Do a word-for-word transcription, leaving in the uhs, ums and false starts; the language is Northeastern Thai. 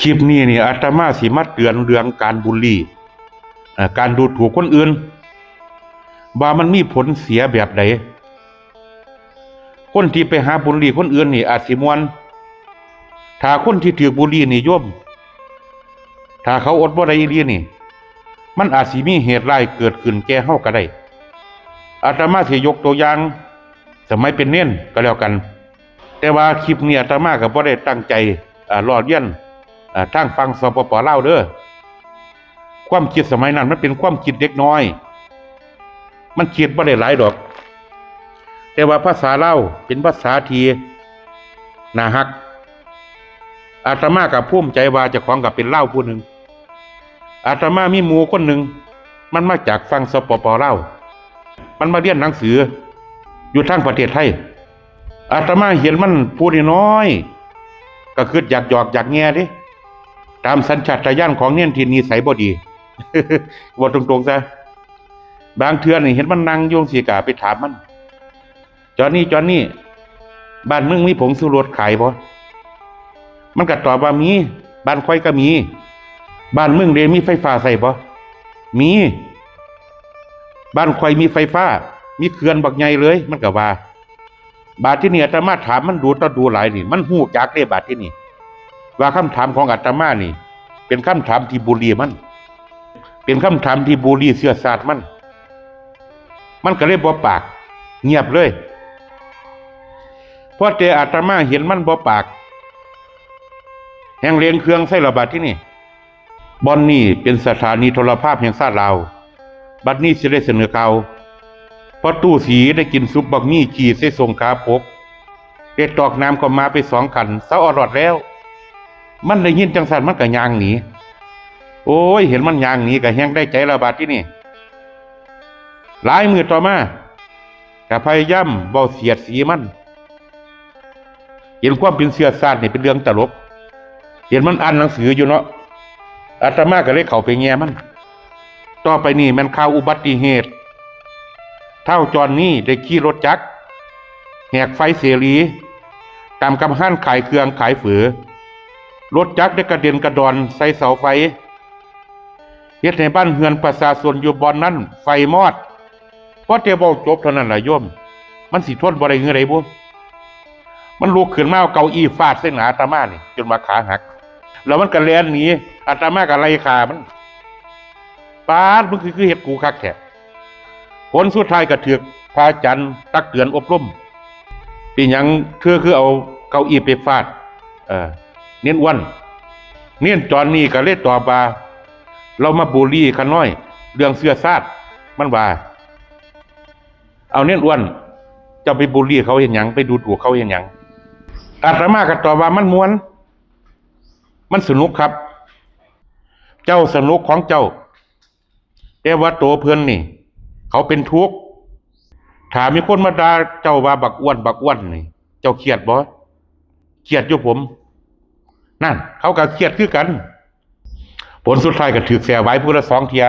คลิปนี้นี่อาตมาสิมาเตือนเรื่องการบูลลี่ เอ่อ การดูถูกคนอื่น ว่ามันมีผลเสียแบบใด คนที่ไปหาบูลลี่คนอื่นนี่อาจสิม่วน ถ้าคนที่ถืกบูลลี่นี่โยม ถ้าเขาอดบ่ได้อีหลีนี่ มันอาจสิมีเหตุร้ายเกิดขึ้นแก่เฮาก็ได้ อาตมาสิยกตัวอย่าง สมัยเป็นเณรก็แล้วกัน แต่ว่าคลิปนี้อาตมาก็บ่ได้ตั้งใจ อ่า ล้อเลียน อ่า ทางฝั่ง สปป ลาว เด้อ ความคิดสมัยนั้นมันเป็นความคิดเด็กน้อย มันคิดบ่ได้หลายดอก แต่ว่าภาษาลาวเป็นภาษาที่น่าฮัก อาตมาก็ภูมิใจว่าเจ้าของก็เป็นลาวผู้หนึ่ง อาตมามีหมู่คนหนึ่ง มันมาจากฝั่ง สปป ลาว มันมาเรียนหนังสืออยู่ทางประเทศไทย อาตมาเห็นมันผู้น้อยๆ ก็คิดอยากหยอกอยากแย่เด้ ตามสัญชาตญาณของเณรที่นิสัยบ่ดี เว้าตรงๆซะ บางเทื่อนี่เห็นมันนั่งอยู่จั่งซี้ก็ไปถามมัน จอนนี่ จอนนี่ บ้านมึงมีผงชูรสขายบ่ มันก็ตอบว่ามี บ้านข้อยก็มี บ้านมึงเด้มีไฟฟ้าใช้บ่ มี บ้านข้อยมีไฟฟ้า มีเขื่อนบักใหญ่เลย มันก็ว่า บาดที่นี่อาตมาถามมันดูต่อดูหลายนี่ มันฮู้จักเด้บาดที่นี่ ว่าคำถามของอาตมานี่ เป็นคำถามที่บูลลี่มัน เป็นคำถามที่บูลลี่เชื้อชาติมัน มันก็เลยบ่ปาก เงียบเลย พอแต่อาตมาเห็นมันบ่ปาก แฮ่งเร่งเครื่องใส่ละบาดที่นี่ บ่อนนี้เป็นสถานีโทรภาพแห่งชาติลาว บัดนี้สิได้เสนอข่าว พ่อตู้ศรีได้กินซุปบักมี่ขี้ใส่ส่งขาปก ได้ตอกน้ำเข้ามาไปสองขัน เซาอร่อยแล้ว มันได้ยินจั่งซั้นมันก็ย่างหนี โอ้ย เห็นมันย่างหนีก็แฮ่งได้ใจละบาดที่นี่ หลายมื้อต่อมา ก็พยายามเว้าเสียดสีมัน เห็นความเป็นเชื้อชาตินี่เป็นเรื่องตลก เห็นมันอ่านหนังสืออยู่เนาะ อาตมาก็เลยเข้าไปแย่มัน ต่อไปนี่แม่นข่าวอุบัติเหตุ ท้าวจอนนี่ได้ขี่รถจักร แหกไฟเสรี ตามกับร้านขายเครื่องขายเฝอ รถจักรได้กระเด็นกระดอนใส่เสาไฟ เฮ็ดให้บ้านเฮือนประชาชนอยู่บ่อนนั้นไฟมอด พอแต่เว้าจบเท่านั้นล่ะโยม มันสิทนบ่ได้เฮือใดบุ มันลุกขึ้นมาเอาเก้าอี้ฟาดใส่หน้าอาตมานี่ จนว่าขาหัก แล้วมันก็แล่นหนี อาตมาก็ไล่ฆ่ามัน ปาด มึงคือ คือเฮ็ดกูคักแท้ ผลสุดท้ายก็ถูกพระอาจารย์ตักเตือนอบรม เป็นหยังเธอคือเอาเก้าอี้ไปฟาด เอ่อ เณรอ้วน เณรจอนนี่ก็เลยตอบว่า ลาวมาบูลลี่ข้าน้อย เรื่องเชื้อชาติ มันว่า เอาเณรอ้วน เจ้าไปบูลลี่เขาเฮ็ดหยัง ไปดูถูกเขาเฮ็ดหยัง อาตมาก็ตอบว่ามันม่วน มันสนุกครับ เจ้าสนุกของเจ้า แต่ว่าโตเพิ่นนี่ เขาเป็นทุกข์ ถ้ามีคนมาด่าเจ้าว่าบักอ้วน บักอ้วนนี่ เจ้าเครียดบ่ เครียดอยู่ผม นั่น เขาก็เครียดคือกัน ผลสุดท้ายก็ถูกแส่ไว้ผู้ละสองเทื่อ